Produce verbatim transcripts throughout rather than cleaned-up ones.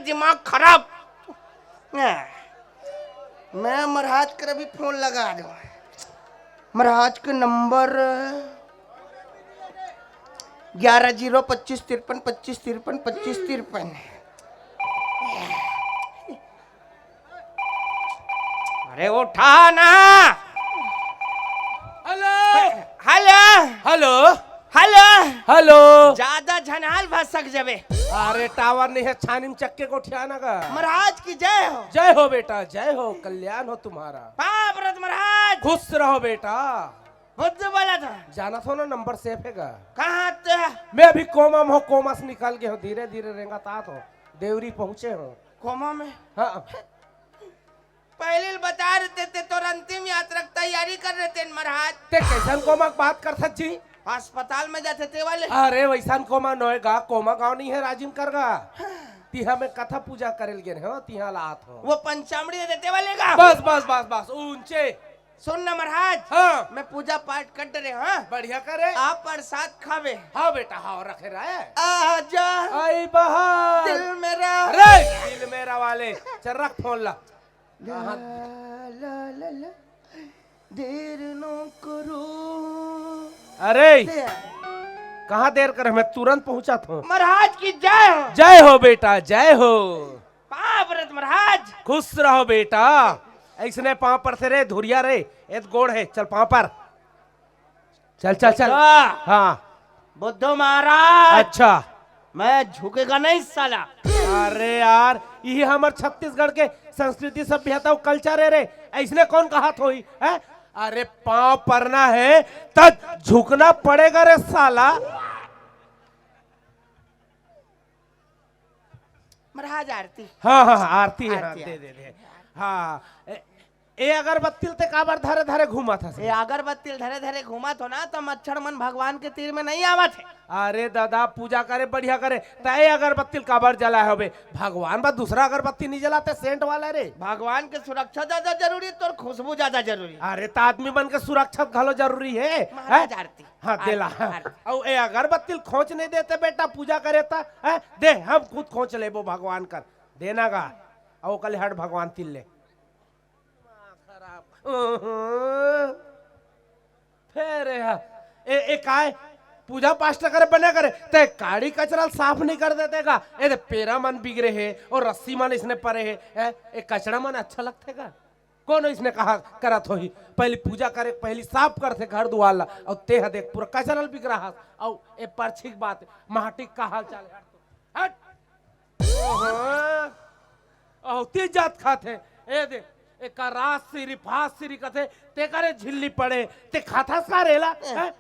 दिमाग खराब। मैं महाराज कर अभी फोन लगा दूं। महाराज के नंबर ग्यारह जीरो पच्चीस तिरपन पच्चीस तिरपन पच्चीस तिरपन। अरे उठा ना। Hello. Hello. Hello. Hello. Hello. ज्यादा झनाल भसक जबे। अरे टावर नहीं है, छानी में चक्के को उठियाना का। महाराज की जय हो। जय हो बेटा, जय हो, कल्याण हो तुम्हारा। पाँव परत महाराज। खुश रहो बेटा। बुद्धू बोला था। जाना था ना, नंबर सेफ है का। कहाँ ते? मैं अभी कोमा में हो, कोमा से निकल गए हो, धीरे धीरे रेंगत आत हो, देवरी पहुंचे हो। कोमा में। हाँ। पहले बता रहे थे, तोर अंतिम यात्रा की तैयारी कर रहे थे महाराज। ते कैसन कोमा के बात करथस जी? अस्पताल में जाते ते वाले। अरे वैसन कोमा नोय गा, कोमा गांव नहीं है राजिम कर गा। तिहा में कथा पूजा करेल गेन हो, तिहा ला आत हो। वो पंचामृत देते वाले का। बस बस बस बस, ऊंचे। सुन ना महाराज। हाँ। मैं पूजा पाठ कर रहे हाँ। बढ़िया करे। आप प्रसाद खावे। हाँ बेटा, हाँ रखे रहे। आजा आई बहार। दिल मेरा। अरे दिल मेरा वाले, चल रख फोन ला। ला, ला, ला, ला, देर न करो। अरे दे। कहाँ देर करे, मैं तुरंत पहुंचा था। महाराज की जय हो। जय हो बेटा, जय हो। पाँव परत महाराज। खुश रहो बेटा। ऐसने पाँव पर से रे, धुरिया रे, एत गोड़ है, चल पाँव पर। चल चल चल। हाँ। हाँ। बुद्धू महाराज। अच्छा। मैं झुकेगा नहीं साला। अरे यार, यही हमर छत्तीसगढ़ के संस्कृति, सभ्यता और कल्चर है रे। ऐसने कौन कहात होही है? अरे पाँव परना है तो झुकना पड़ेगा रे साला। महाराज आरती। हाँ हाँ हाँ, आरती है, हाँ, आरती, दे आरती। दे दे। हाँ। ए, ए अगरबत्ती ल ते काबर धरे धरे घूमत हस? ये अगरबत्ती धरे धरे घूमत हो ना तो मच्छर मन भगवान के तीर में नहीं आवत है। अरे दादा, पूजा करे बढ़िया करे, त ए अगरबत्ती ल काबर जलाए होबे? भगवान बा दूसरा अगरबत्ती नहीं जलाते, सेंट वाला रे। भगवान के सुरक्षा ज्यादा जरूरी है, तोर खुशबू ज्यादा जरूरी है। अरे त आदमी मन के सुरक्षा घलो जरूरी है, महाराज हैं? आरती। हाँ, देला। आरती, आरती। अउ ए अगरबत्ती ल खोंच नहीं देते बेटा, पूजा करे त, हैं? दे, हम खुद खोंच लेबो भगवान कर। देना गा। अउ ओकर ले हट भगवान तिल ले। खराब। फेर ए हा। ए, ए काय? पूजा पाठ करे बने करे, ते काड़ी कचरा ल साफ नहीं कर देते का? ए दे पेरा मन बिगड़े हे और रस्सी मन इसने परे हे, हैं? ए कचरा मन अच्छा लगथे का? कौन इसने कहा करत होही? पहली पूजा करे, पहली साफ करथे घर दुआर ला, और ते ह देख पूरा कचरा ल बिगड़ा हस, और ए परछी के बात, माटी का हाल चाल है? हट। ओहो। अहो, ती जात खात हे। ए दे, एका रास सिरी, फास सिरी कथे, ते करे झिल्ली पड़े, ते खाथस का रेला? हैं?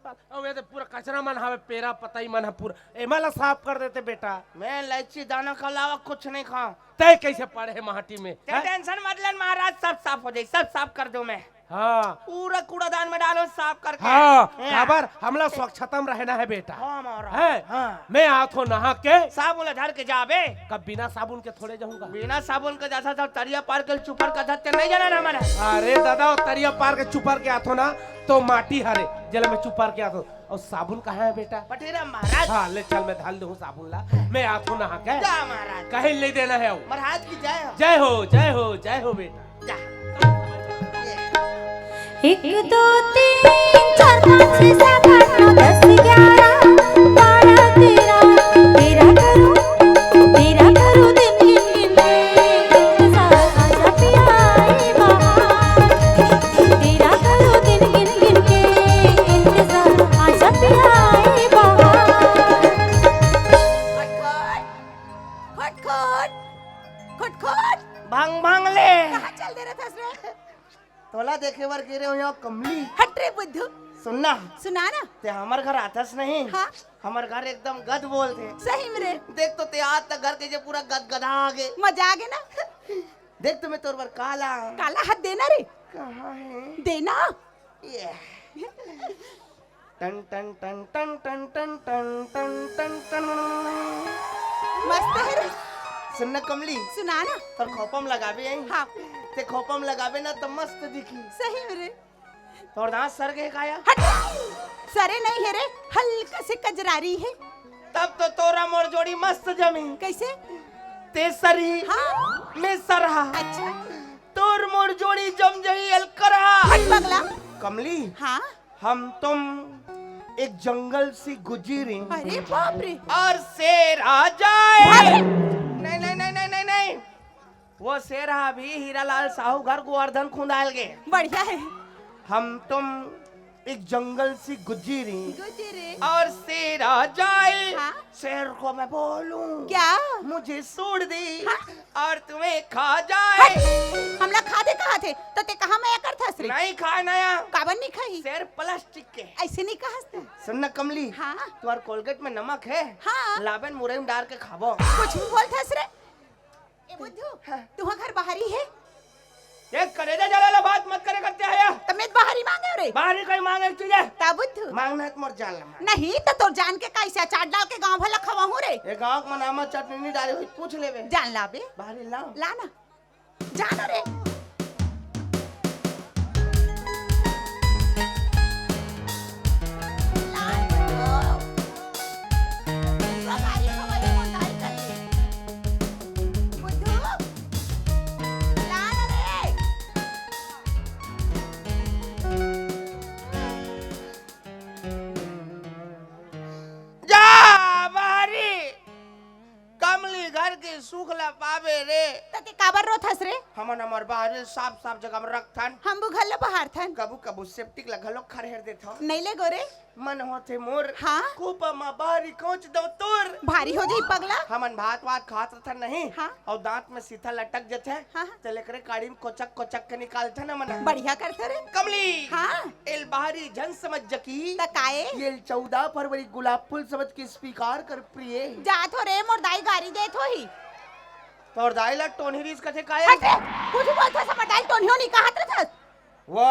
अउ ए दे पूरा कचरा मन हावे, पेरा पतई मन ह पूरा, एमा ला साफ कर देते बेटा। मैं इलायची दाना के अलावा कुछ नहीं खाऊं। तय कैसे पड़े हे माटी में? ते टेंशन मत लेन महाराज, सब साफ हो जाई, सब साफ कर दूं मैं। हाँ। पूरा कूड़ादान में डालो, साफ करके। हाँ, हैं? काबर हमला स्वच्छता में रहना है बेटा। हाँ, महाराज। हैं? हाँ। मैं आत हो नहा के। साबुन ला धर के जाबे। कब बिना साबुन के थोड़े जाहूंगा? बिना साबुन के जाथा था, तरिया पार के चुपर का धत्ते नहीं जाना ना हमारा। अरे दादा, वो तरिया पार के चुपर के आत हो ना, तो माटी हरे, जेला मैं चुपर के आत हो। और साबुन कहाँ है बेटा? पटेरा महाराज। हाँ, ले चल, मैं धल दूँ साबुन ला, मैं आत हो नहा के। जा महाराज। कहीं ले देना है वो। महाराज की जय हो। जय हो, जय हो, जय हो बेटा। जा। एक, दो, तीन, चार, पाँच, छः, सात, आठ, नौ, दस, ग्यारह, बारह, तेरह, तेरह करो, तेरह करो दिन गिन गिन के इंतजार, आजा पिया आए बहार। तेरह करो दिन गिन गिन के इंतजार, आजा पिया आए बहार। खटखट, खटखट, खटखट। भंग भंग ले। कहाँ चल दे रहा था रे? तोला देखे बर गे रहे हो यहाँ कमली। हट रे बुद्धू। सुनना। सुना ना। ते हमर घर आथस नहीं। हाँ। हमर घर एकदम गद बोलथे। सही में रे। देख तो ते आज तक घर के जे पूरा गद गदा आगे। मजा आगे ना। देख तो मैं तोर बर काला। काला हाथ देना रे। कहाँ है? देना। ये। टन टन टन टन टन टन टन टन टन टन। मस्त है रे। सुन ना कमली, सुना ना। तोर खोपम लगाबे आई। हाँ। ते खोपम लगाबे ना तो मस्त दिखी। सही में रे। तोर दांत सर गए काया? हट। सरे नहीं है रे, हल्का से कजरारी है। तब तो तोरा मोर जोड़ी मस्त जमी। कैसे? ते सरही, हाँ। मैं सरहा। अच्छा। तोर मोर जोड़ी जम जही अलकरहा। हट पगला। कमली, हाँ। हम तुम एक जंगल से गुजरी। अरे बाप रे। और शेर आ जाए। अरे। नहीं, नहीं, नहीं, नहीं, नहीं, नहीं। वो शेर हा अभी हीरालाल साहू घर गोवर्धन खुंदाल गे। बढ़िया है। हम तुम एक जंगल से गुजरी। गुजरी। और शेर आ जाए। हाँ। शेर को मैं बोलूं। क्या? मुझे सूंड दे। हाँ। और तुम्हें खा जाए। हट! हमला खा दे कहा थे, तो ते कहा मैं एकर थस रे? नहीं खाए ना या। काबर नहीं खाही? शेर प्लास्टिक के। ऐसे नहीं कहा था। सुन ना कमली, हाँ। तुम्हार कोलगेट में नमक है? हाँ। लाबेन मुरई में डाल के खाबो। कुछ भी बोल थस रे? ए बुद्धू, हाँ। तुहा घर बाहरी है? ए करेजा जला ला बात मत करे करते आया। त मैं बाहरी मांगे रे। बाहरी कोई मांगे चीज है? ता बुद्धू। मांगना है तो मोर जान ला मांग। नहीं तो तोर जान के कैसे अचार डाल के गांव भला खवाहूं रे। ए गांव के मनामा चटनी नहीं डाली हुई, पूछ लेवे। जान लाबे। बाहरी लाओ। ला ना। जा ना रे। जा बाहरी। कमली घर के सुख ला पावे रे। त ते काबर रोथस रे? हमन हमर बाहरी साफ साफ जगह में रखथन। हम बुघल ला बहारथन। कबू कबू सेप्टिक ला घलो खरहेर देथन। नहीं ले गोरे। मन होथे मोर। हाँ? कुपा मा बाहरी कोच दो तोर। भारी हो जाई पगला। हमन भात वात खात रथन नहीं। हाँ? अउ दांत में सीथा लटक जथे। हाँ, हाँ। त लेकरे काड़ी में कोचक कोचक के निकालथन हमन। बढ़िया करथे रे। कमली। हाँ? एल बाहरी झन समझ जकी। त काए? एल चौदह फरवरी गुलाब फूल समझ के स्वीकार कर प्रिय। जात हो रे, मोर दाई गारी देत होही। तोर दाई ला टोनही रीस कथे काए? हट रे, कुछ बोलथस, हमर दाई टोनही नहीं कहत रथस। वो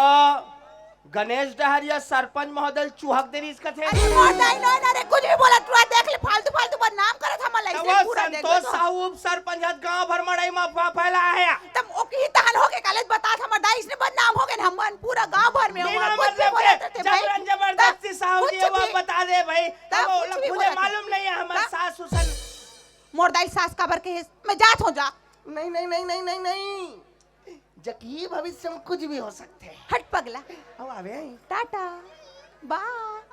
गणेश डहरिया सरपंच महोदय चुहक दे रीस कथे। अरे मोर दाई, ना, ना रे, कुछ भी बोलत रहा, देख ले, फालतू, फालतू बदनाम करत हमर त लाइसेंस वो पूरा देख संतोष ले तो। साहू उप सरपंच हत गांव भर मड़ई मा फा-, फैला है। तब ओकी तहन हो के कालेज बतात हमर दाई, इसने बदनाम हो गए हमन पूरा गांव भर में, बिना हुआ कुछ भी मतलब बोलत के रहते भाई। जबरन जबरदस्ती तब साहू कुछ जी, वो भी, बता दे भाई। तब हम कुछ ओला भी खुले बोलत मालूम नहीं है, हमर तब सास उसन। मोर दाई सास काबर के हेस? मैं जात हो जा। नहीं, नहीं, नहीं, नहीं, नहीं, नहीं। जकी भविष्य में कुछ भी हो सकते हैं। हट पगला। अब आवे हैं। टाटा। बाय।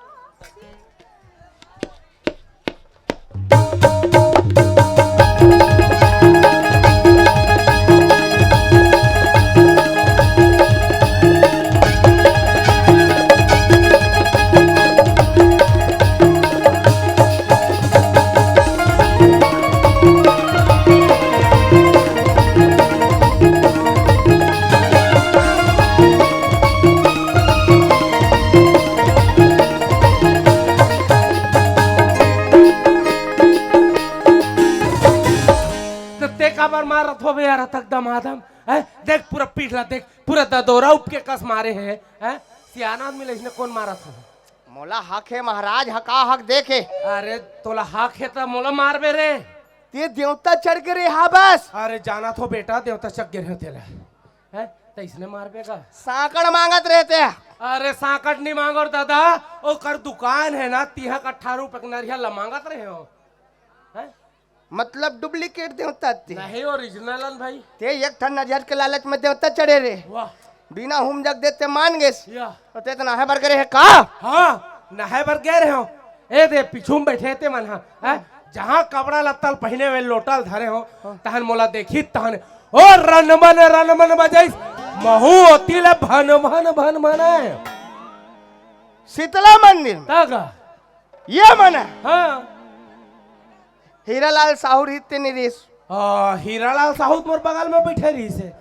त ते काबर मारत होबे यार, अतक दमादम? हैं? देख पूरा पीठ ला, देख पूरा ददोरा उपके कस मारे हे, हैं? सियान आदमी ला इसने कौन मारत हो? मोला हक हे महाराज, हका हक देखे। अरे तोला हक हे त मोला मारबे रे। ते देवता चढ़ के रे हा बस। अरे जाना थो बेटा, देवता चढ़ गे रहे तेला। हैं? त इसने मारबे का? सांकड़ मांगत रहते हैं। अरे सांकड़ नहीं मांगो दादा, ओकर दुकान है ना, तिहा का अठारह रुपए के नरिया ला मांगत रहे हो। हैं? मतलब डुप्लीकेट देवता ते। नहीं, ओरिजिनल अन भाई। ते एक ठन नजर के लालच में देवता चढ़े रे। वाह। बिना हुम जग देते मान गेस। या। तो ते तो नहाए बर करे है का? हाँ, नहाए बर गए रहे हो। ए दे, पीछू में बैठे ते मन हा, हैं? जहाँ कपड़ा लत्ता ल पहिने हुए लोटा ल धरे हो, हाँ। तहन मोला देखी, तहन ओ रनमन, रनमन बजाइस, महू ओती ले भन, भन, भन, भन आए। शीतला मंदिर में। ता का? ये मन है। हाँ। हीरालाल साहू रहिस ते नइ रहिस। आ, हीरालाल साहू त मोर बगल में बैठे रहिस हे।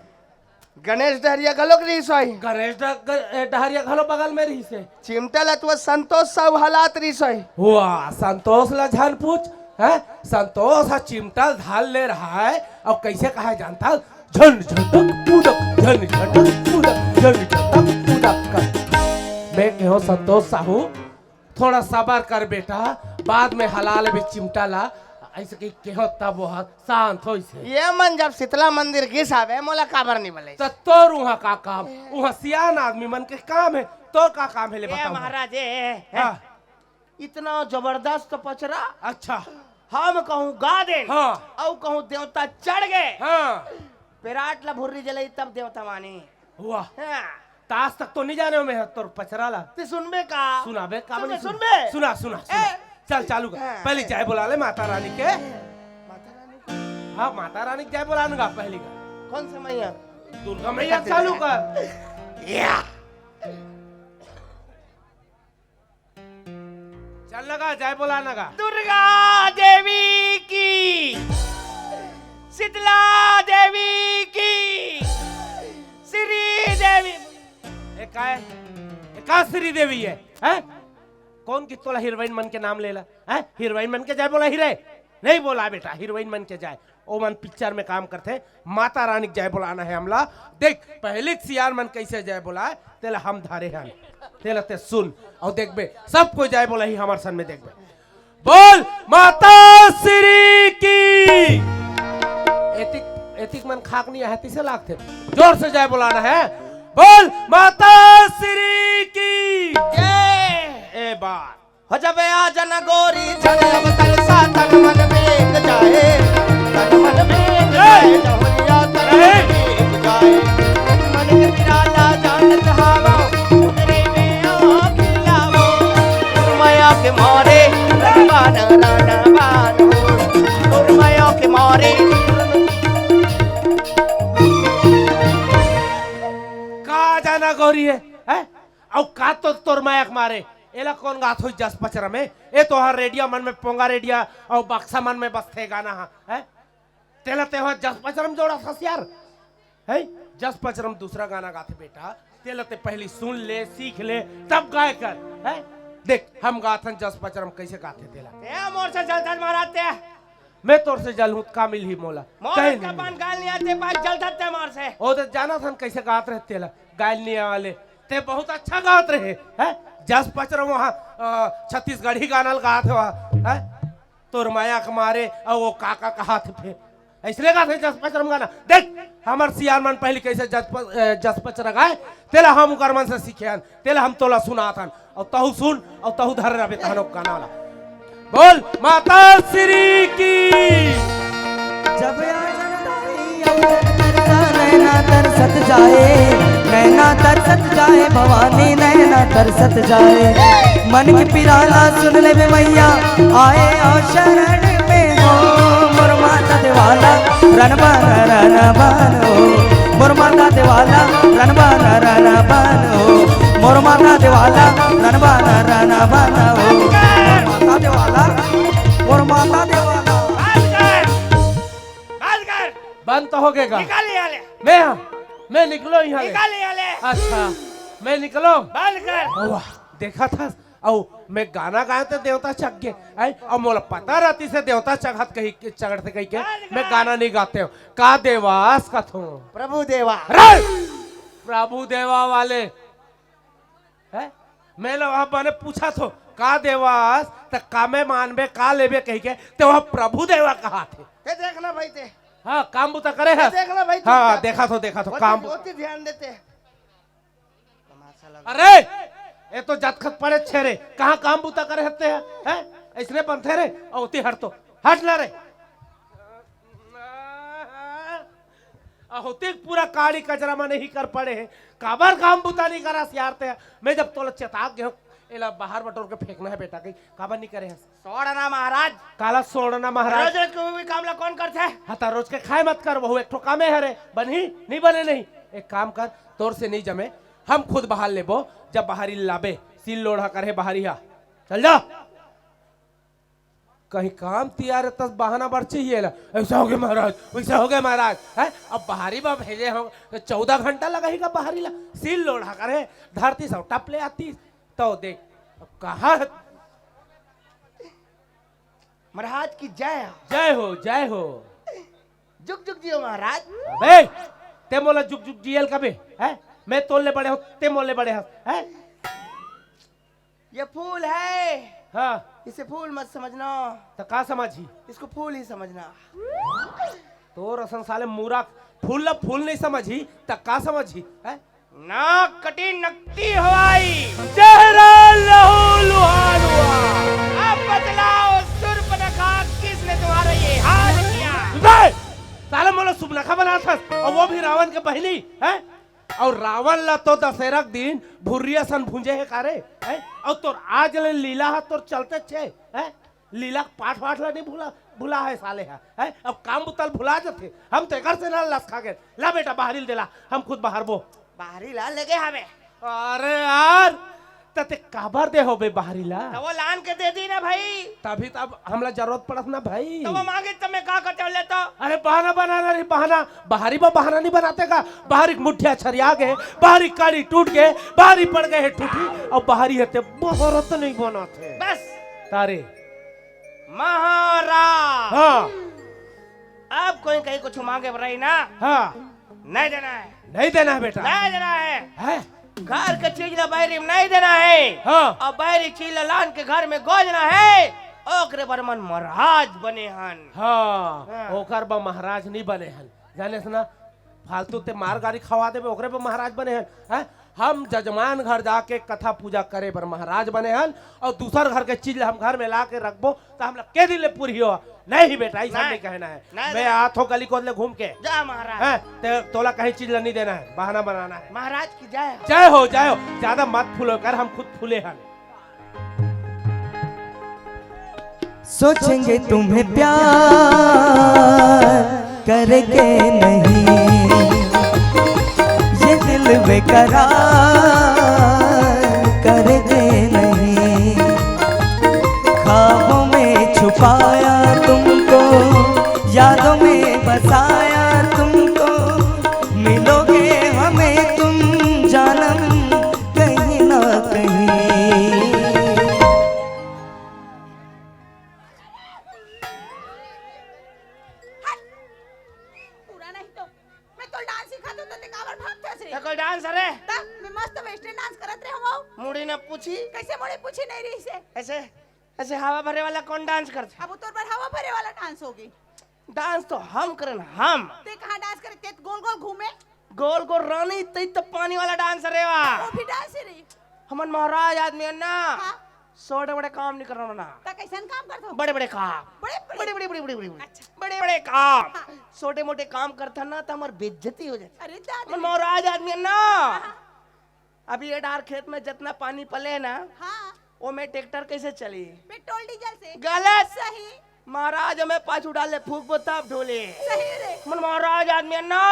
गणेश डहरिया घलोक रहिस होही। गणेश ड-, ग-, ए, डहरिया घलो बगल में रहिस हे। चिमटा ल तो संतोष साहू हलात रहिस होही। वाह, संतोष ला झन पूछ, हैं? संतोष ह चिमटा ल धर ले रहा है, अउ कइसे कहा जानता? झन झटक कूदक, झन झटक कूदक, झन झटक कूदक कर। मैं कहों संतोष साहू, थोड़ा सबर कर बेटा, बाद में हला लेबे चिमटा ला, अइसे कहि केहो तब वो ह शांत होइस हे। ये मन जब शीतला मंदिर गिस आवे, मोला काबर नहीं बोले? त तोर उहाँ का काम? उहाँ सियान आदमी मन के काम हे, तोर का काम हे ले ए बताओ। महाराज, ए, ए, ए। हाँ। इतना जबरदस्त पचरा। अच्छा। हम कहूँ गा देन, हाँ। अउ कहूँ देवता चढ़ गे। हाँ। पेराट ला भुर्री जलई तब देवता माने। वाह। हाँ। त आज तक तो नहीं जाने हो मैं तोर पचरा ला। ते सुनबे का? सुनाबे का सुनबे, बनी सुन? सुनबे? सुना, सुना, सुना। ए। चल चालू कर। हाँ। पहली जय बोला ले माता रानी के। माता रानी के? हाँ, माता रानी के जय बोला ना गा पहली का। कौन सा मैया? दुर्गा मैया चालू कर। या। चल ना गा, जय बोला ना गा। दुर्गा देवी की, शीतला देवी की, श्री देवी। ए का है? ए का श्री देवी है? हैं? कौन की तोला हीरोइन मन के नाम लेला? हैं? हीरोइन मन के जय बोला ही रे? नहीं बोला बेटा, हीरोइन मन के जय। ओमन पिक्चर में काम करथे, माता रानी के जय बोलाना है हमला। देख, पहली सियान मन कैसे जय बोलाय, तेला हम धरे हन। तेला ते सुन, अउ देखबे, सब कोई जय बोला ही हमर सन में देखबे। बोल, माता श्री की। एतिक, एतिक मन खाक नहीं आहे, तिसे लागथे। जोर से जय बोलाना है। बोल, माता श्री की। जय। ए बार। हो जबे आ जना गोरी, जने अब तरसा तन मन बेक जाए, तन मन बेक जाए, जहुलिया तन मन बेक जाए। मन के पिराला जानत हावा, उतरे में आँख लावो। तोर माया के मारे, रणबान, रणबान हो। तोर माया के मारे। का जाना गोरी है, हैं? अउ का तो तोर माया के मारे? एला कौन गात होई जस पचरा में? ए तो हर रेडिया मन में, पोंगा रेडिया अउ बक्सा मन में बसथे गाना हा, हैं? तेला ते हो जस पचरा में जोड़त हस यार, हैं? जस पचरा में दूसरा गाना गाथे बेटा, तेला ते पहली सुन ले, सीख ले, तब गाय कर, हैं? देख, हम गाथन जस पचरा में कैसे गाथे तेला। ए मोर से जलथा महाराज ते। मैं तोर से जलहूँ, का मिलही मोला? मोर कहीं का नहीं। पान गाल नहीं आते, पान जलथा ते मोर से। ओ तो जाना थन कैसे गात रहे तेला, गाल नहीं आले। ते बहुत अच्छा गात रहे, हैं? जस पचरा वहाँ, अ, छत्तीसगढ़ी गाना ल गात हे वहाँ, हैं? तोर माया के मारे, अउ वो काका कहात हे, ऐसने गात हे जस पचरा म गाना। देख, हमर सियान मन पहली कैसे जस प-, अ, जस पचरा गाए, तेला हम उकर मन से सीखे हन, तेला हम तोला सुनात हन, अउ तहु सुन, अउ तहु धर रहे तहनो गाना ला। बोल, माता श्री की। जब आ जनताई अब नैना तरसत जाए, नैना तरसत जाए भवानी, नैना तरसत जाए। मन के पिराला सुन लेबे मैया, आए आओ शरण में हो। मोर माता देवाला रणबान, रणबान हो। मोर माता देवाला रणबान, रणबान हो। मोर माता देवाला रणबान, रणबान हो। मोर माता देवाला, मोर माता देवाला। बंद कर। बंद तो हो गए का? निकाल यहाँ ले। मैं हाँ, मैं निकलो यहाँ ले। निकाल यहाँ ले। अच्छा, मैं निकलो। बंद कर। वाह, देखा था, अउ मैं गाना गाए तो देवता चघ गे, हैं? अउ मोला पता रहती से देवता चघत कही, चघत से कही के, बंद कर। मैं गाना नहीं गाते हो। का देवास का थो? प्रभु देवा। अरे! प्रभु देवा वाले, हैं? मैं लो अब मैंने पूछा थो, का देवास, त का मैं मानबे, का लेबे कही के, ते वह प्रभु देवा कहा थे। ते देखना भाई ते। हाँ, काम बुता करे ते है। देखना भाई हाँ, चुपचाप। देखा थो, देखा थो, ओती, काम बु- ओती ध्यान देते। तमाशा लगा। अरे, ये तो जतखत पड़े छे रे, कहाँ काम बुता करे हते हैं, हैं? इसने बनते रे, अउ ओती हट तो, हट ना रे। अहोतिक पूरा काड़ी कचरा में नहीं कर पड़े है। काबर काम बुता नहीं करा सियारते हैं। मैं जब तोला चेताक गए हूँ, एला बाहर बटोर के फेंकना है बेटा, कहीं काबर नहीं करे है। सोड़ना महाराज। काला सोड़ना महाराज। रोज रोज के भी काम ला कौन करथे? हाँ, ता रोज के खाए मत कर, वहू एक ठो कामे हरे, बनही, नहीं बने नहीं। एक काम कर, तोर से नहीं जमे, हम खुद बाहर लेबो, जब बाहर ही लाबे, सील लोढ़ा करे बाहर ही हा। चल जा। कहीं काम तियार तस बहाना बर चाहिए ला। ऐसा हो गया महाराज, वैसा हो गया महाराज, हैं? अब बाहरी बा भेजे हो तो चौदह घंटा लगा ही का बाहरी ला। सील लोढ़ा करे, धरती सब टप ले आती, तो देख, अब कहाँ है? महाराज की जय हो। जय हो, जय हो। जुग जुग जियो महाराज। अबे, ते मोला जुग जुग जियल कबे, हैं? मैं तोले बड़े हो, ते मोले बड़े हो, हैं? ये फूल है। हाँ। इसे फूल मत समझना। तो का समझी? इसको फूल ही समझना। तोर असन साले मूरख, फूल ला फूल नहीं समझी, त का समझी? हैं? नाक कटी नकटी हवाई। चेहरा लहू लुहान हुआ। अब बतलाओ सूर्पनखा किस ए! साले मोला सुपनखा बनात हस, अउ वो भी रावण के बहिनी, हैं? अउ रावण ला तो दशहरा के दिन भुर्रिया सन भूंजे हे का रे, हैं? अउ तोर आज ले लीला ह तोर चलते छे, हैं? लीला के पाठ वाठ ला नहीं भुला, भुला हे साले ह, हैं? अब काम बुता ल भुला जथे। हम तो एकर से ना लसका गेन। ला बेटा, बाहरी ल देला, हम खुद बहारबो। बाहरी ला लगे हवे। अरे यार, त ते काबर दे होबे बाहरी ला? त वो लान के दे दी ना भाई। तभी त अब हमला जरूरत पड़त ना भाई। त वो मांगे त मैं का करते हो ले तो? अरे बहाना बनाना रे बहाना। बाहरी बा बहाना नहीं बनाते का? बाहरी के मुठिया छरिया गे, बाहरी काड़ी टूट गे, बाहरी पड़ गे हे ठूठी, अउ बाहरी हे ते बहरत नहीं बनाते। बस। तारे। महाराज। हाँ। अब कोई कहीं कुछ मांगे बर रही ना, हाँ। नहीं देना है। नहीं देना है बेटा। नहीं देना है। है? घर के चीज ला बाहरी में नहीं देना है। हाँ। अउ बाहरी चीज ला लान के घर में गोजना है। ओकरे बर मन महाराज बने हन। हाँ, हाँ। ओकर बर महाराज नहीं बने हन। जानेस ना, फालतू ते मार गारी खवा देबे, ओकरे बर महाराज बने हन, हैं? हम जजमान घर जाके कथा पूजा करे बर महाराज बने हन, अउ दूसर घर के चीज ला हम घर में ला के रखबो, त हमला के दिन ले पूरी हो? नहीं बेटा, ऐसा नहीं। नहीं कहना है। नहीं, मैं नहीं। आत हो गली कोत ले घूम के। जा महाराज। हैं? ते तोला कहीं चीज ला नहीं देना है, बहाना बनाना है। महाराज की जय हो। जय हो, जय हो। ज्यादा मत फूलो कर, हम खुद फूले हन। सोचेंगे तुम्हें प्यार करेंगे नहीं, ये दिल बेकरार करेंगे नहीं। ख्वाबों में छुपाया तुमको, यादों में बसाया तुमको, मिलोगे हमें तुम जानम कहीं ना कहीं। हट! पूरा नहीं तो मैं तो डांस सिखात हूँ, तो ते काबर भागत हस रे? ये कोई डांस हरे? त मैं मस्त वेस्टर्न डांस करत रहे हूँ। मुड़ी न पूछी। कैसे मुड़ी पूछी नहीं रही से? ऐसे, ऐसे हवा भरे वाला कौन डांस करथे? अब तोर बर हवा भरे वाला डांस होगी। डांस तो हम करन, हम। ते कहाँ डांस करे? ते तो गोल गोल घूमे। गोल गोल रानी, ते तो पानी वाला डांस हरे वा। वो भी डांस ही रही। हमन महाराज आदमी हन ना। हाँ। छोटे बड़े काम नहीं करना ना। त कैसन काम करत हो? बड़े बड़े काम। बड़े बड़े? बड़े बड़े, बड़े बड़े, बड़े बड़े। अच्छा। बड़े बड़े काम। हाँ। छोटे मोटे काम करथन ना त हमर बेइज्जती हो जाथे। अरे दादा। हमन महाराज आदमी हन ना। हाँ, हाँ। अभी ये डार खेत में जितना पानी पले हे ना, हाँ। वो में ट्रैक्टर कैसे चली? पेट्रोल डीजल से। गलत। सही। महाराज हमें पाछू डाल ले, फूकबो तब ढोले। सही रे। हमन महाराज आदमी हन ना।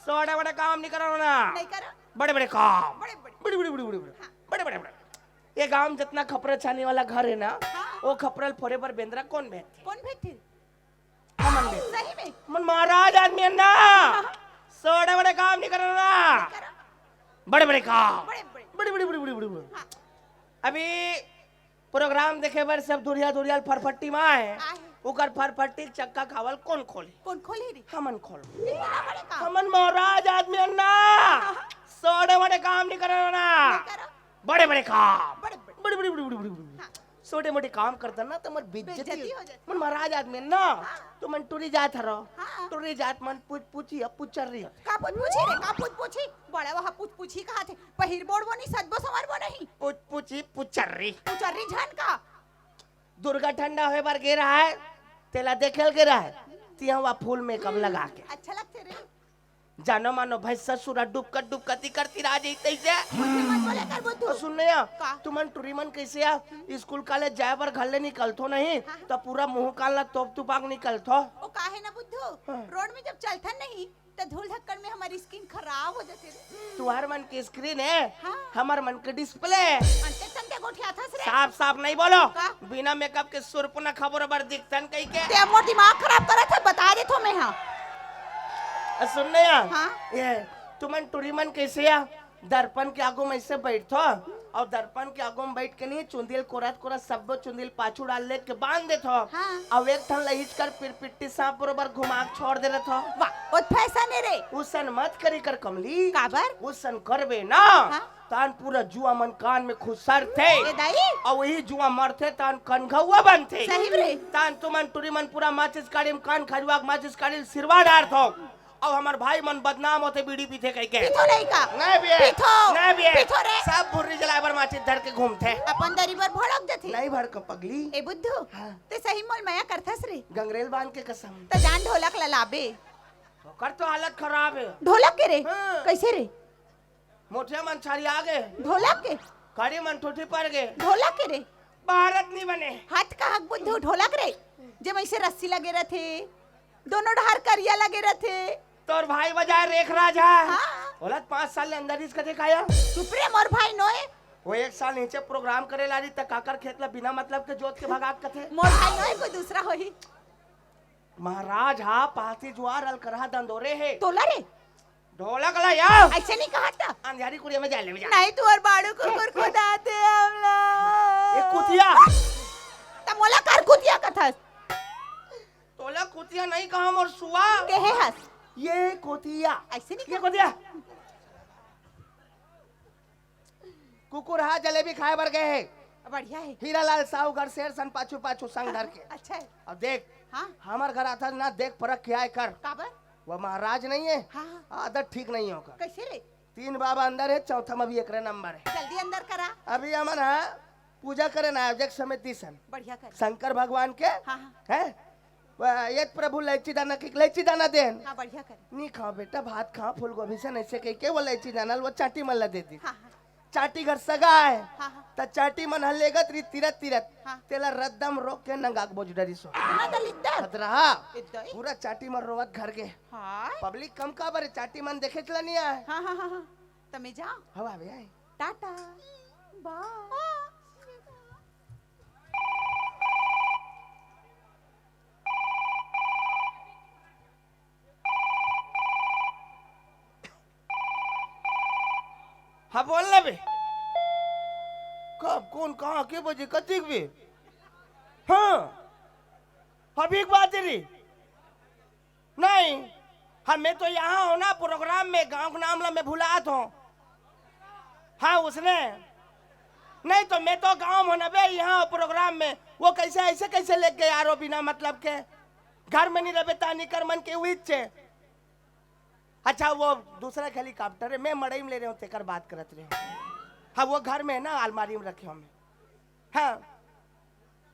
छोटे बड़े काम नहीं करना ना। नहीं करो। बड़े बड़े काम। बड़े बड़े। बड़े बड़े, बड़े बड़े, बड़े। हाँ। बड़े बड़े, बड़े। ये गांव में जितना खपरा छानी वाला घर है ना, हाँ। वो खपरा ल फोरे बर बेंदरा कौन भेजथे? कौन भेजथे? हमन भेजथे। सही में? हमन महाराज आदमी हन ना। हाँ। छोटे बड़े काम नहीं करना ना। नहीं करो। बड़े बड़े काम। बड़े बड़े। बड़े बड़े, बड़े बड़े, बड़े बड़े। हाँ। अभी प्रोग्राम देखे बर सब दुरिहा दुरिहा फरफट्टी में आए। आए। ओकर फरफट्टी चक्का कावल कौन खोली? कौन खोली रे? हमन खोल। इतना बड़े काम। हमन महाराज आदमी हन ना। हाँ। छोटे बड़े काम नहीं करना ना। नहीं करो। बड़े बड़े काम। बड़े बड़े। बड़े बड़े, बड़े बड़े, बड़े बड़े। हाँ। छोटे मोटे काम करथन ना त हमर बेइज्जती बेइज्जती हो जाथे। हमन महाराज आदमी हन ना। हाँ। तुमन टुरी जात हरो। हाँ। टुरी जात मन पूछ पूछी, अब पुचर्री। का पूछ पूछी रे? का पूछ पूछी? बड़ा वहा पूछ पूछी कहा थे। पहिरबो ओढ़बो नहीं, सजबो संवरबो नहीं। पूछ पूछी पुचर्री। पुचर्री झन का? दुर्गा ठंडा होए बर गे रहा है, तेला देखे ल गे रहा है। तिहा वहा फुल मेकअप लगा के। अच्छा लगथे रे। जानो मानो भाई ससुरा डुबका डुबका ती करती रह जाई तैसे। बुद्धू मत बोले कर बुद्धू। तो सुन नया, का? तुमन टुरी मन कैसे आ? स्कूल कॉलेज जाए बर घर ले निकलथो नहीं, हाँ। तो पूरा मुंह कान ला तोप तुपाक निकलथो। ओ काहे ना बुद्धू? हाँ। रोड में जब चलथन नहीं, तो धूल धक्कड़ में हमारी स्किन खराब हो जाती रे। तुहार मन की स्क्रीन है, हाँ। हमर मन के डिस्प्ले। अंते तंते गोठियाथस रे। साफ साफ नहीं बोलो। का? बिना मेकअप के सुरपुना खबर बर दिखथन कही के। ते मोर दिमाग खराब करत है, बता देथो मैं, हाँ। अ, सुन नया। हाँ? ये, तुमन टुरी मन कैसे आ? दर्पण के आगू में ऐसे बैठथो, अउ दर्पण के आगू में बैठ के नहीं, चुंदी ल कोरत कोरत सब्बो चुंदी ल पाछू डाल ले के बांध देथो। हाँ। अउ एक ठन लहिच कर पिरपिट्टी सांप बरोबर घुमा के छोड़ दे रथो। वाह, ओ फैशन है रे। उसन मत करी कर कमली। काबर? उसन करबे ना। हाँ। तान पूरा जुआ मन कान में खुसरथे। ए दाई। अउ वही जुआ मरथे, तान कनघौआ बनथे। सही रे। तान तुमन टुरी मन पूरा माचिस काड़ी में कान खजुआ के माचिस काड़ी ल सिरवा डारथो। अउ हमर भाई मन बदनाम होथे बीड़ी पीथे कहिके। पीथो नहीं का? नहीं पिए। पीथो। नहीं पिए। पीथो रे। सब भुर्री जलाए बर माचिस धर के घूमथे। अपन दरी बर भड़क जथे। नहीं भड़क पगली। ए बुद्धू, हाँ। ते सही मोल मया करथस रे। गंगरेल बांध के कसम। त जान ढोलक ला लाबे। ओकर तो हालत खराब हे। ढोलक के रे? हाँ। कइसे रे? मोठिया मन छरिया गे। ढोलक के? कड़ी मन ठूठी पड़ गे। ढोलक के रे? भारत नहीं बने। हाथ का हक बुद्धू ढोलक रे, जे मइसे रस्सी लगे रथे, दोनों डहार करिया लगे रथे। तोर भाई बजाय रेख राज हा। हाँ। ओला त पाँच साल ले अंदर रिस कथे काया। चुप रे, मोर भाई नोय। वो एक साल नीचे प्रोग्राम करे ला रही त काकर खेत ला बिना मतलब के जोत के भगात कथे। मोर भाई नोय, कोई दूसरा होही। महाराज हा पाती जुआर अलकरहा दंदोरे हे। तोला रे? ढोलक ला या। अइसे नहीं कहा था। अंधियारी कुड़िया में जा ले, जा। नहीं, तू और बाड़ू कुकुर खुदाथे हमला। ए कुतिया। त मोला कर कुतिया कथस? तोला कुतिया नहीं कहा मोर सुआ। के हे हस? ये कुतिया। अइसे नहीं ये कहा। कुतिया। कुकुर हा जलेबी खाए बर गए हे। बढ़िया हे। हीरालाल साहू घर शेर सन पाछू पाछू संग धर के। अच्छा हे। अब देख, हाँ। हमर घर आथस ना, देख परख के आए कर। काबर? वो महाराज नहीं हे, हाँ, हाँ। आदत ठीक नहीं हे ओकर। कइसे रे? तीन बाबा अंदर हे, चौथा में भी एकरे नंबर हे। जल्दी अंदर करा। अभी हमन हा पूजा करे ना, आयोजक समिति सन। बढ़िया करे। शंकर भगवान के, हाँ, हाँ। हैं? वा, ये प्रभु लैची दाना की, लैची दाना देन। हाँ, बढ़िया करे। नी खाओ बेटा, भात खाओ, फूलगोभी सन, अइसे कहिके वो लैची दाना ल वो चाटी मन ला दे दी। हाँ, हाँ। चाटी घर सगा हे। हाँ, हाँ। त चाटी मन ह लेगत रही तिरत तिरत। हाँ। तेला रद्दम रोक के नंगा के बोज डरिस हो। इतना त लिद्दर। खतरा। इतना ही? पूरा चाटी मन रोवत घर गे। हाँ। पब्लिक कम काबर हे, चाटी मन देखे चला नहीं आए। हाँ, हाँ, हाँ, हाँ। त मैं जाओ। हवा बे आए। टाटा। बाय। हाँ, बोल ना बे। कब, कौन, कहाँ, के बजे, कतिक बे? हाँ, अभी एक बात रे। नहीं, हाँ, मैं तो यहाँ हूँ ना, प्रोग्राम में, गाँव के नाम ला मैं भुलात हूँ। हाँ, उसने। नहीं तो मैं तो गाँव में ना बे, यहाँ प्रोग्राम में। वो कइसे, अइसे कइसे लेके गए यारो, बिना मतलब के? घर में नहीं रहे, तानी कर मन के उहिच हे। अच्छा, वो दूसरा हेलीकॉप्टर हे, मैं मड़ई में ले रहे हूँ, तेकर बात करत रहे हूँ। हाँ, वो घर में हे ना, अलमारी में रखे हूँ मैं। हाँ।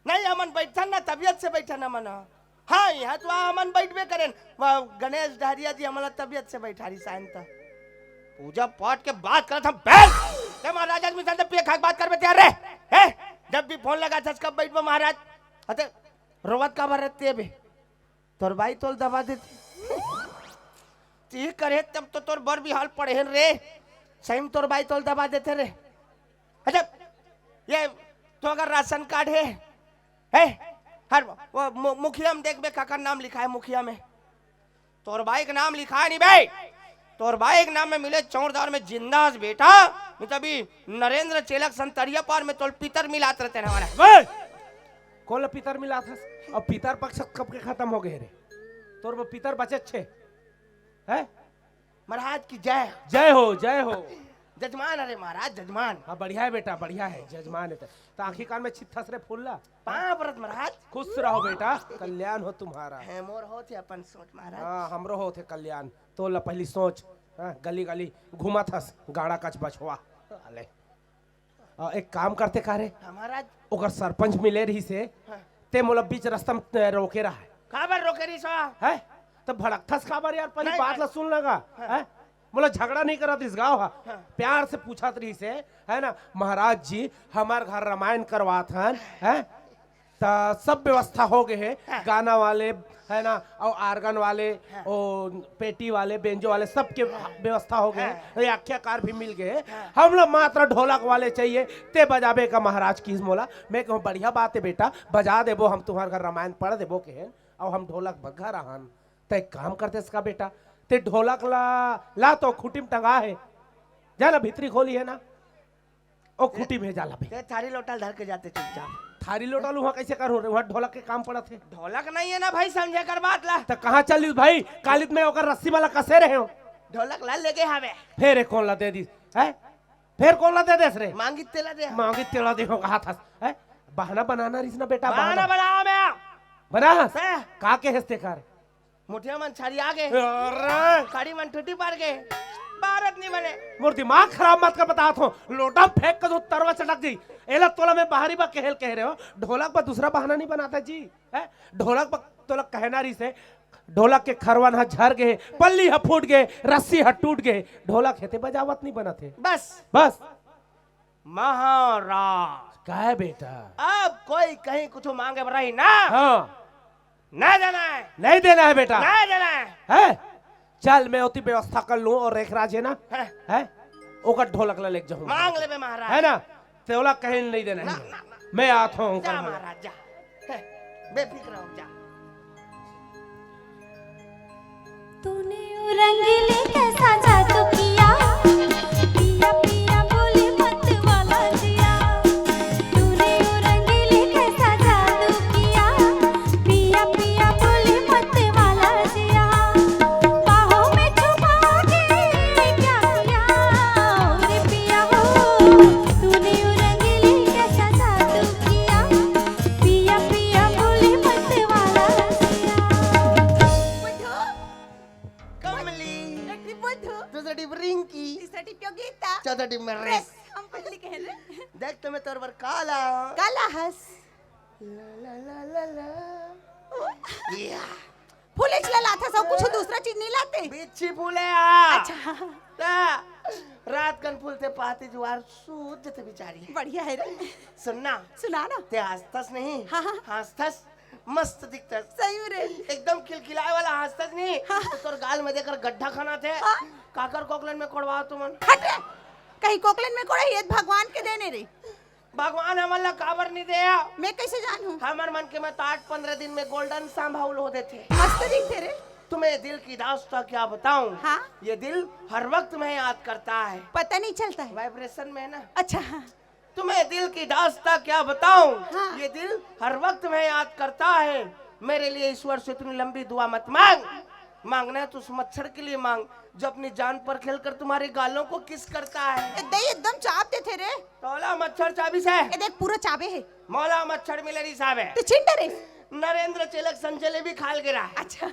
नहीं, हमन बैठन ना, तबियत से बैठन हमन ह। हाँ, यहाँ तो हमन बैठबे करेन। वह गणेश डहरिया जी हमन ला तबियत से बैठारी सायन त। पूजा पाठ के बात करत हम, बैठ। ते महाराज आदमी सन त पिए खाए के बात करबे तैयार रे। हे, जब भी फोन लगाथस कब बैठबो महाराज? अते रोवत काबर रहते बे? तोर बाई तोल दबा देथे। ती करे तब तो तोर बर बिहाल पड़े हन रे। सही में तोर बाई तोल दबा देथे रे। अच्छा, ये तो अगर राशन कार्ड हे, हे, हर वो मु-, मुखिया में देखबे काकर नाम लिखा हे मुखिया में। तोर बाई के नाम लिखा हे नहीं बे। तोर बाई के नाम में मिले चौरदार में जिंदा हस बेटा। नहीं तभी नरेंद्र चेलक संतरिया पार में तोल पितर मिलात रहते हैं हमारे। बे! कोन ल पितर मिलाथस? अब पितर पक्ष कब के खतम हो गे रे? तोर बर पितर बचेच हे। हैं? महाराज की जय। जय हो, जय हो। जजमान, अरे महाराज, जजमान। हाँ, बढ़िया हे बेटा, बढ़िया हे, जजमान हे त। त आँखी कान में छिपथस रे फूल ला। पाँव परत महाराज। खुश रहो बेटा, कल्याण हो तुम्हारा। हे, मोर होत हे अपन सोच महाराज। हाँ, हमरो होत हे कल्याण। तोर ला पहिली सोच, हाँ, गली गली घूमत हस, गाड़ा कच बछवा। अले। अ, एक काम करते का रे? हाँ, महाराज। ओकर सरपंच मिले रहिस हे, हाँ। ते मोला बीच रस्ता म, अ, रोके रहा हे। काबर रोके रहिस हे? हैं? त भड़कथस काबर यार, पहली नहीं, बात नहीं। ला सुन लगा, हाँ। हैं? मोला झगड़ा नहीं करत इस गाँव हा। हाँ। प्यार से पूछत रहिस हे, है ना? महाराज जी, हमर घर रामायण करवात हन, हैं? त सब व्यवस्था हो गे हे, हाँ। गाना वाले, है ना, अउ आर्गन वाले, हाँ। ओ पेटी वाले, बेंजो वाले, सबके हाँ। व्यवस्था हो गे हे। हाँ। ये आख्याकार भी मिल गे हे। हाँ। हमला मात्र ढोलक वाले चाहिए, ते बजाबे का महाराज किहिस मोला। मैं कहूँ, बढ़िया बात हे बेटा, बजा देबो, हम तुम्हर घर रामायण पढ़ देबो कहेन, अउ हम ढोलक बग्घा रहन। त एक काम करते इसका बेटा, ते ढोलक ला, ला तो खूंटी म टंगा हे, जा ना भीतरी खोली हे ना, ओ खूंटी भेजा ला बे। ते थारी लोटा ल धर के जाते चुपचाप। थारी लोटा ल उहाँ कइसे करहूँ रे? उहाँ ढोलक के काम पड़त हे। ढोलक नहीं हे ना भाई, समझे कर बात ला। त कहाँ चलिस भाई? काली त मैं ओकर रस्सी वाला कसे रहे हूँ। ढोलक ला लेगे हावे। फेर ए कोन ला दे दिस? हैं? फेर कोन ला दे देस रे? मांगी तेला दे। मांगी तेला दे हो कहा था। हैं? बहाना बनाना रिस ना बेटा, बहाना बहाना। बनाओ मैं। बना हस? हैं? का के हस तेकर? मुठिया मन छरिया गे। अरे! साड़ी मन टूटी पड़ गे। भारत नहीं बने। मोर दिमाग खराब मत कर, बतात हों। लोटा फेंक के तो तरवा चटक जाही। एला तोला मैं बाहरी बा कहे ल कहे रहेंव। ढोलक बा दूसरा बहाना नहीं बनाता जी। हैं? ढोलक बा तोला कहना रहिसे। ढोलक के खरवन ह झर गे, पल्ली ह फूट गे, रस्सी ह टूट गे। ढोलक हे ते बजावत नहीं बनत हे। बस। बस। महाराज। का हे बेटा? अब कोई कहीं कुछ मांगे बर रही ना। हाँ। नहीं देना है। नहीं देना है बेटा। नहीं देना है। हैं? चल, मैं ओती व्यवस्था कर लूं अउ रेखराज हे ना। हैं? हैं? ओकर ढोलक ला लेके जाहूं। मांग लेबे महाराज। हे ना? तोला कहीं नहीं देना हे। ना, ना, ना। मैं आत हों जा ओकर बर। महाराज, जा। हैं, बेफिक्र हो, जा। तूने ओ रंगीले कैसा जादू किया, पिया पिया बोले मत वाला जिया। तूने ओ रंगीले कैसा जादू किया, पिया पिया बोले मत वाला जिया। बाहों में छुपा के क्या किया, रे पिया हो। तूने ओ रंगीले कैसा जादू किया, पिया पिया बोले मत वाला जिया। कमली। एक टिप बुद्धू। दूसरा टिप रिंकी। तीसरा टिप योगिता। चौथा टिप मैं रेस। रेस। हम पहले कहे रे। देख तो मैं तोर बर काला। काला हस। ला, ला, ला, ला, ला। या। फूले च ला लाथस, अउ कुछ दूसरा चीज नहीं लाते? बिच्छी फूले आ। अच्छा। ता, रात कन फूलथे पाती जुआर सूत जथे बिचारी। बढ़िया हे रे। सुन ना। सुना ना। ते हंसथस नहीं? हाँ, हाँ। हंसथस। मस्त दिखथस। सही में रे। एकदम खिलखिलाए वाला हंसथस नहीं। हाँ। तो तोर गाल में देखर गड्ढा खनाथे। हाँ। काकर कोकलन में कोड़वा तुमन। हट रे। कहीं कोकलन में कोड़े, ये भगवान के देने रे। भगवान हमन ला काबर नहीं दे? मैं कैसे जानूं? हमर मन के में तो आठ पंद्रह दिन में गोल्डन सांभाउल हो देथे। मस्त दिखथे रे। तुम्हें दिल की दास्तां क्या बताऊं? हाँ। ये दिल हर वक्त मैं याद करता है। पता नहीं चलता है। वाइब्रेशन में है ना। अच्छा। तुम्हें दिल की दास्तां क्या बताऊं, हाँ। ये दिल हर वक्त मैं याद करता है। मेरे लिए ईश्वर से इतनी लंबी दुआ मत मांग, मांगना है तो उस मच्छर के लिए मांग जो अपनी जान पर खेलकर तुम्हारे गालों को किस करता है। ए दे, एकदम चाब देथे रे। तोला मच्छर चाबिस हे? ए देख, पूरा चाबे हे। मोला मच्छर मिले रिहिस हे। ते छिंडा रे। नरेंद्र चेलक संजले भी खाल गिरा है। अच्छा।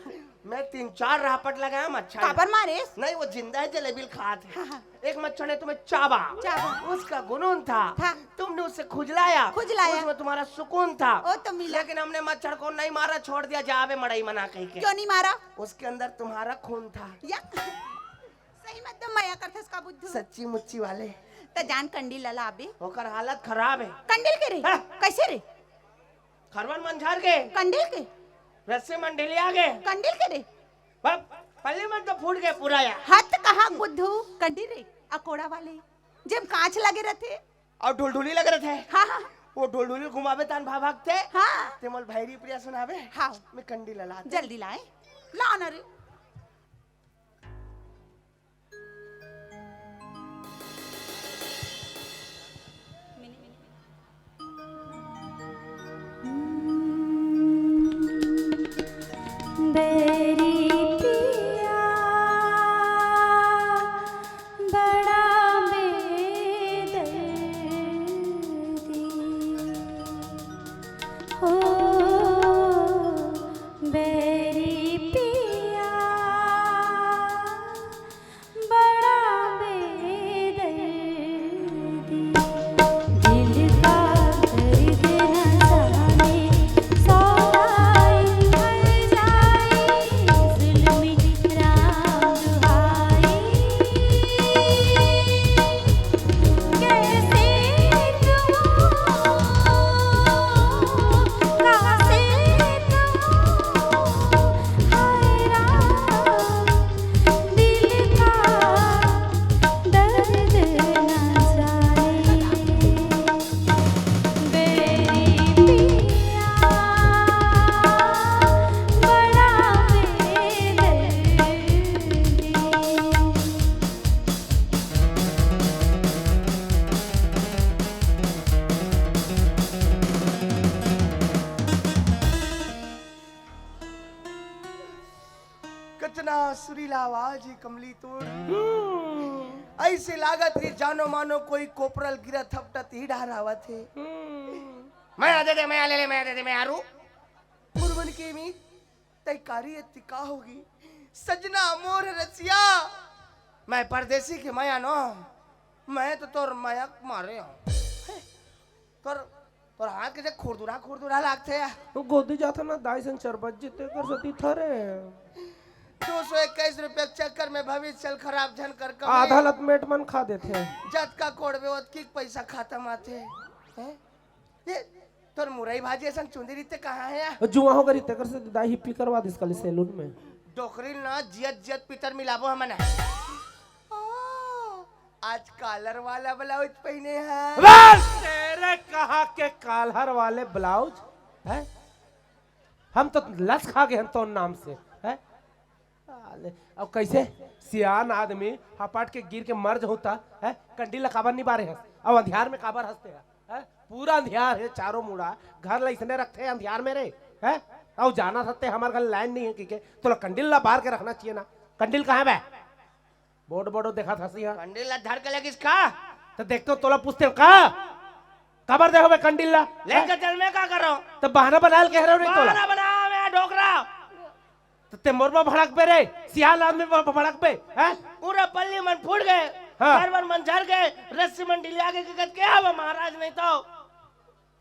मैं तीन चार रापट लगाया मच्छर। काबर मारे? नहीं, वो जिंदा है, जलेबी खात है। हाँ, हाँ। एक मच्छर ने तुम्हें चाबा। चाबा। उसका गुनून था। था। तुमने उसे खुजलाया। खुजलाया। उसमें तुम्हारा सुकून था। ओ तो मिला। लेकिन हमने मच्छर को नहीं मारा, छोड़ दिया, जावे मड़ई मना कह के। क्यों नहीं मारा? उसके अंदर तुम्हारा खून था। या। सही में एकदम मया करथस का बुद्धू। सच्ची मुच्ची वाले। त जान कंडील ला लाबे। ओकर हालत खराब है। कंडील के रे? हाँ। कैसे रे? खरवन मन झर गे। कंडील के? रस्सी मन ढिलिया गे। कंडील के रे? बप, पल्ली मन तो फूट गे पूरा या। हाथ कहाँ बुद्धू? कंडील रे, अकोड़ा वाले। जेम कांच लगे रथे। अउ ढुलढुली लगे रथे। हाँ, हाँ। वो ढुलढुली घुमाबे तान भा भागथे। हाँ। ते मोल भैरी प्रिया सुनाबे। हाँ। मैं कंडील ला लात। जल्दी लाए। ला ना रे। बैरी पिया बड़ा बेदर्दी हो, बैरी पिया बड़ा बेदर्दी, दिल का दर्द न जाने, सौ आए मर जाए, जुल्म राम दुहाई। कैसे कहूँ, कैसे कहूँ, हाय राम। दिल का दर्द न जाने, बैरी पिया बड़ा बेदर्दी। कतना सुरीला आवाज हे कमली तोर। हम्म। ऐसे लागत हे जानो मानो कोई कोपरल गिरत हपटत ही डहर आवत हे। हम्म। मैं आ दे दे, मैं आ ले ले, मैं आ दे दे, मैं आ रू। मुरमन के मी। तैकारी अतिका होगी। सजना मोर रसिया, मैं परदेसी के मया नो, मैं तो तोर मया मारे हूँ। तोर, तोर हाथ के जे खुरदुरा खुरदुरा लागथे। गोदी जात ना दाई सन चरबत जीते कर सती थरे। दो सौ इक्कीस रुपये के चक्कर में भविष्य चल खराब झन कर कमी। आधा लत मेट मन खा देथे। जतका कोड़बे ओतकी पैसा खत्म आथे। हैं? ये तोर मुरई भाजी असन चुंदी रीते कहाँ हे या? जुआ हो गरी तेकर से दाई हिप्पी करवा दिस काली सैलून में। डोकरी ना जियत जियत पितर मिलाबो हमन। ओ, आज कॉलर वाला ब्लाउज पहने हैं। बस तेरे कहाँ के कॉलर वाले ब्लाउज है? हम तो लस खा गए हम तो नाम से है। साले, अब कैसे सियान आदमी हपाट के गिर के मर जहू त, हैं? कंडील ला काबर नहीं बारे हस? अब अंधियार में काबर हंसते हैं? हैं? पूरा अंधियार है चारों मुड़ा, घर ला इसने रखते हैं अंधियार में रे, हैं? अब जाना सकते हमारे घर लाइन नहीं है कि के, तोला कंडील ला बार के रखना चाहिए ना। कंडील कहाँ बे? बोर्ड बोर्ड देखा था सिया। कंडील ला धर के लगिस का? तो देख तो तोला पूछते हो का? काबर दे हो बे कंडील ला? लेके चल, मैं का करो? तो बहाना बना ले कह रहे हो नहीं तोला। बहाना बना, मैं डोकरा। त ते मोर बर भड़कबे रे, सियान आदमी बर भड़कबे, हैं? पूरा पल्ली मन फूट गए, हाँ। घर बर मन झर गए, रस्सी मन ढिलिया के, के, के हवा महाराज नहीं तो।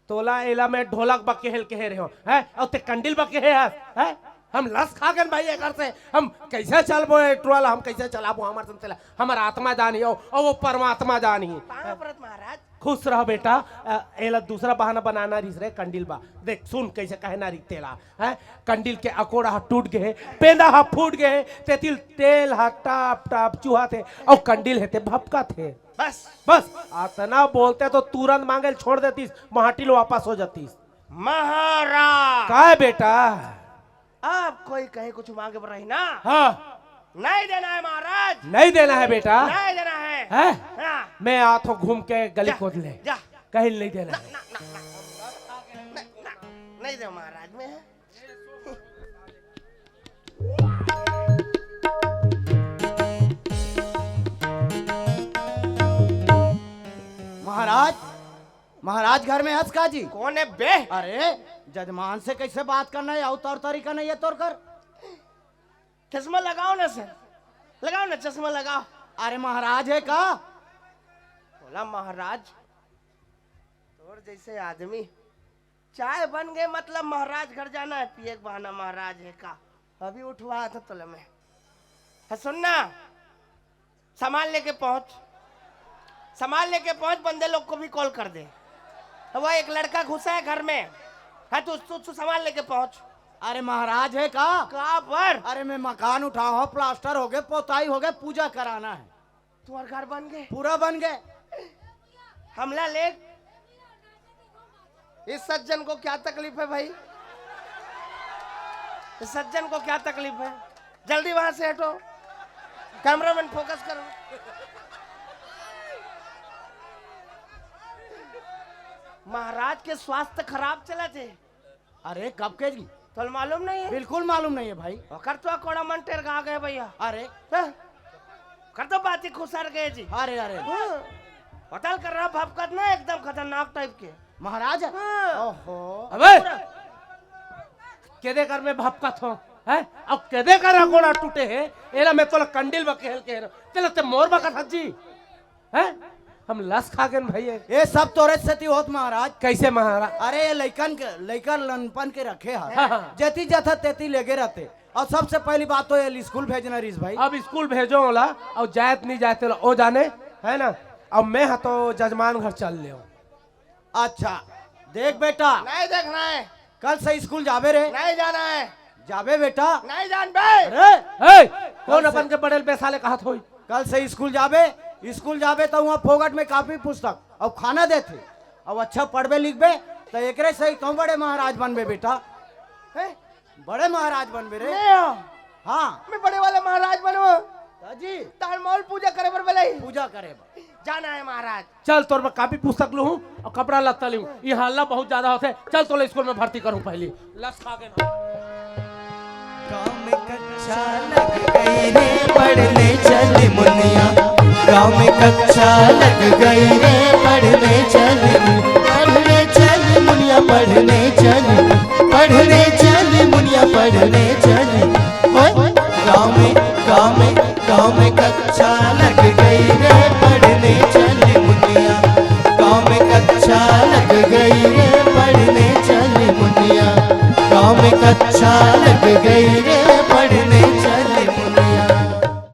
तोला एला मैं ढोलक बा केहे ल केहे रहे हो, हैं? अउ ते कंडील बा केहे हस, हैं? हम लस खा गन भाई एकर से, हम कैसे चलबो ए टुरा ला, हम कैसे चलाबो हमर संग तेला? हमर आत्मा जानी हो, अउ वो परमात्मा जानी। पाँव परत महाराज। खुश रह बेटा, अ, एला दूसरा बहाना बनाना रिस रे कंडील बा। देख सुन कैसे कहना रिस तेला, हैं? कंडील के अकोड़ा ह टूट गे हे, पेंदा ह फूट गे हे, तेतिल तेल ह टाप टाप चुहात हे, अउ कंडील हे ते भपकत हे। बस। बस, अतना बोलते तो तुरंत मांगे ल छोड़ देतिस, माटी ल वापस हो जातिस। महाराज। काय बेटा? अब कोई कहीं कुछ मांगे बर रही ना? हाँ। नहीं देना है महाराज। नहीं देना है बेटा? नहीं देना है। हैं? हाँ। मैं आत हो घूम के गली जा, खोद ले। जा। कहीं नहीं देना ना, है। ना, ना, ना। नहीं, ना, नहीं दे महाराज, मैं महाराज, महाराज घर में हस का जी? कौन है बे? अरे, जजमान से कैसे बात करना है, अउ तौर तरीका नहीं है तोर कर। चश्मा लगाओ ना सर, लगाओ ना, चश्मा लगाओ। अरे, महाराज है का? बोला महाराज, तोर जैसे आदमी चाय बन गए, मतलब महाराज घर जाना है, पिए के बहाना महाराज है का? अभी उठवा था तोला मैं। हाँ, सुन ना, सामान लेके पहुंच, सामान लेके पहुंच, बंदे लोग को भी कॉल कर दे। वह एक लड़का घुसा है घर में, हाँ, तू, तू, तू सामान लेके पहुंच। अरे महाराज है का? का पर? अरे मैं मकान उठाओ हूँ, प्लास्टर हो गए, पोताई हो गए, पूजा कराना है। तुम्हार घर बन गए? पूरा बन गए। हमला लेग। इस सज्जन को क्या तकलीफ है भाई? इस सज्जन को क्या तकलीफ है? जल्दी वहां से हटो, कैमरामैन फोकस करो। महाराज के स्वास्थ्य खराब चला थे। अरे, कब के जी? तोला मालूम नहीं है? बिल्कुल मालूम नहीं है भाई। ओकर तो अकोड़ा मन टेरगा गए भैया। अरे। हाँ? ओकर तो बाती खुसर गए जी। अरे, अरे। हाँ। होटल कर रहा भपकत ना, एकदम खतरनाक टाइप के। महाराज? हाँ। ओहो। अबे! केदे कर में भपकत हो, हैं? अब केदे कर अकोड़ा टूटे है, एला मैं तोला कंडील बा केहे ल केहे रहो। तेला ते मोर बा कथस जी। हैं? हम लस खा गेन भैया। ये सब तोरे सेती होत महाराज। कैसे महाराज? अरे ये लइकन के, लइकन लनपन के रखे हा। हाँ, हाँ। जेती जथा तेती लेगे रहते। और सबसे पहली बात तो ये स्कूल भेजना रिस भाई। अब स्कूल भेजो ओला, और जायत नहीं जायत ला ओ जाने, है ना? अब मैं हा तो जजमान घर चल ले। अच्छा, देख बेटा। नहीं देखना है। कल से स्कूल जाबे रे। नहीं जाना है। जाबे बेटा। नहीं जान बे। अरे, ए, कौन कल से अपन के बड़े बेसाले कहत होई? कल से स्कूल जाबे, स्कूल जाबे त उहाँ फोकट में कापी पुस्तक अउ खाना देथे, अउ अच्छा पढ़बे लिखबे त एकरे से ही कहूँ बड़े महाराज बनबे बेटा। हैं? बड़े महाराज बनबे रे। मैं? हाँ। मैं बड़े वाला महाराज बनूं? हाँ जी। तार मौल पूजा करे बर बलाई। पूजा करे बर। जाना है महाराज। चल, तोर बर कापी पुस्तक लूहूं अउ कपड़ा लत्ता लूहूं। ये हल्ला बहुत ज्यादा होथे। चल, तोला स्कूल में भर्ती करूं पहली। लस खा के ना। गाँव में कक्षा लग गई रे, पढ़ने चल मुनिया। गाँव में कक्षा लग गई रे, पढ़ने चल मुनिया। पढ़ने चल मुनिया, पढ़ने चल।